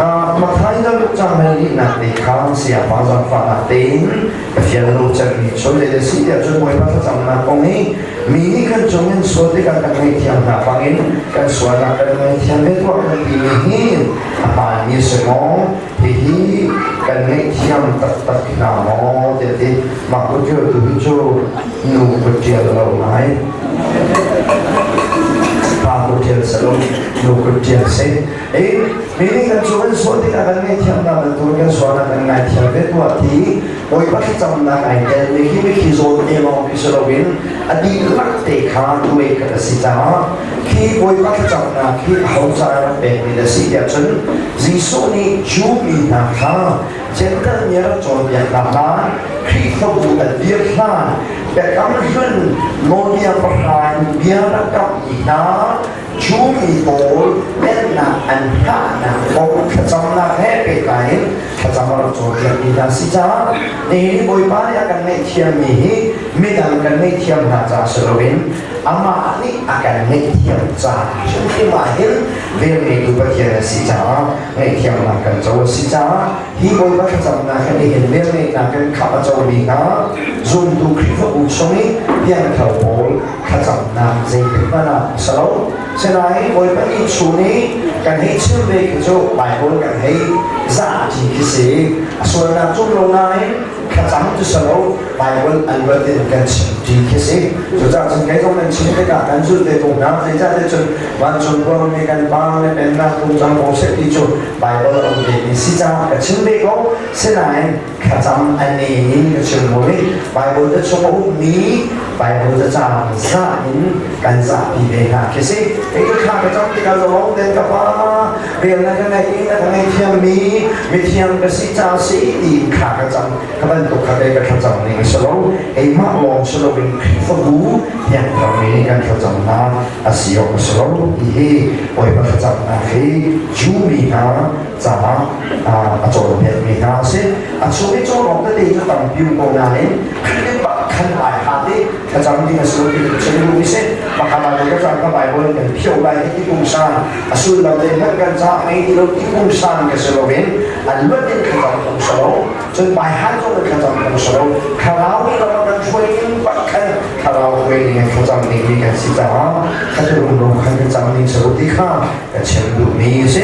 Matthai na cang hei lihnak te kha sayapa zaangfahnak tein ka fial lo cemmi cu zei a si tiah cun Bawipa thlacamnak kong hi mi nih kan cung in sual tikah kan ngaihthiam hna bangin kan sualnak kan ngaihthiam ve tuah kan timi hi a hmaanmi a si maw? Hihi kan ngaihthiam taktak hna maw? Tiah ti mah kut tu hi cu nu kut ṭial lo ngai. Pa kut ṭial si lo, nu kut ṭial si. Mi nih kan cu kan sual tikah kan ngaihthiamnak bantukin kan sualnak kan ngaithiam ve tuah ti Bawipa thlacamnak ai tel mi khi mikhi zawn te lawng khi si loin a dihlak te kha tuai khat a si caah khi Bawipa thlacamnak khi aho ca rak pekmi na si tiah cun Jesuh nih Jew mi hna kha Jentail mi a rak cawnpiak hna hlan Khrihfabu a dir hlan Biakam Hlun nawlbia pahra in bia rak kamhmi hna Jew mi pawl pennak an hngahnak kong thlacamnak he pehtlai in thlacam a rak cawnpiakmi hna si caah nihin Bawipa nih a kan ngaihthiammi hi midang kan ngaihthiam hna ca si loin amah nih a kan ngaihthiam ca hrimhrim ah hin velngeitu Pathian a si caah ngaihthiamnak kan co a si caah hi Bawipa thlacamnak he nihin velngeihnak kan khamh a comi hna zumtu Khrihfabu chung i piangthar pawl thlacamnak zeitik hmanh ah a si lo. Sinain Bawipa nih chung i kan hei chim ve khi cu Baibal kan hei zahṭi khi si. A sualnak cung lo nain thlacam cu si lo, Baibal an luat in kan chimṭi khi si. Cucaah cun kei zong nan chim tikah kan zulh ve ko hna. Zeicahtiah cun vancung khuami kan Pa le pennak tung cang ko seh ti cu Baibal a um vemi si caah ka chim ve ko. Sinain thlacam a ne in ka chim ko i Baibal ca chung a ummi Baibal cacang zah in kan zahpi ve hna khi si. Kei cu thla ka cam tikah zalong ten ka pa vel na ka ngaih i na ka ngaihthiammi mithiang ka si ca si ti thla ka cam ka bantuk kha kei ka thlacam ning a si lo. Keimah lawng si loin Khrihfabu thiangthar mi nih kan thlacamnak a si awk a si lo ti hi Bawipa thlacamnak hi Jew mi hna caah a cawnpiakmi hna a si. A chung i cawn awk tete cu tampi um ko nain Khrih bak khan ai hat i thlacam ding a si lo ti cu chim duhmi si. Maka Bible ka cang ka Bible kan phio lai hi ti pungsan a sullam zei hmanh kan ca ngei ti lo ti pungsan ka si loin an luat in thlacam phung si lo. Cun baihan zong in thlacam phung si lo. Thlarau nih ram a kan hruai ning bak khan thlarau hruai ning in thlacam ding mi kan si caah thlacam rumro khan kan cam ding si lo ti kha ka chim duhmi a si.